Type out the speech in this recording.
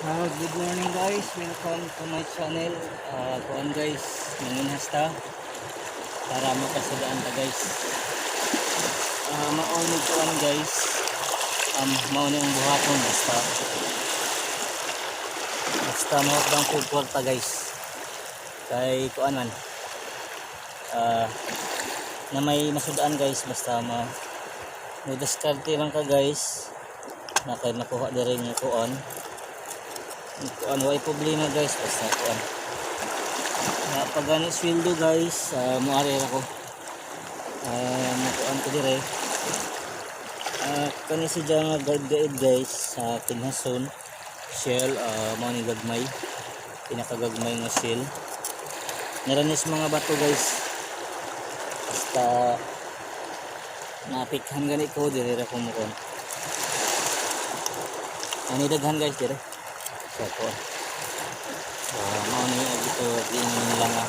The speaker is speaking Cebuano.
Good morning, guys, welcome to my channel. Kuan guys, manginhas ta para makasudaan ta, guys. Mao ni kuan, guys. Mao ni ang buhaton, basta basta mahukdang kog kwarta, guys. Kay kuan man. Na may masudaan, guys, basta ma mo diskarte lang ka, guys, na kay makuha diri nga kuan kuan, way problema, guys, basta kuan na pag gani sweldo, guys, moari ra ko, mukuan ko dire, kani siya nga guide guys, sa Pinhason shell, mao ni gagmay, pinakagagmay nga shell. Naranis mga bato, guys, basta napikhan gani ko dire ra ko mukuan ani, daghan, guys, dire sa kuan. Mao ni ito giingon nila nga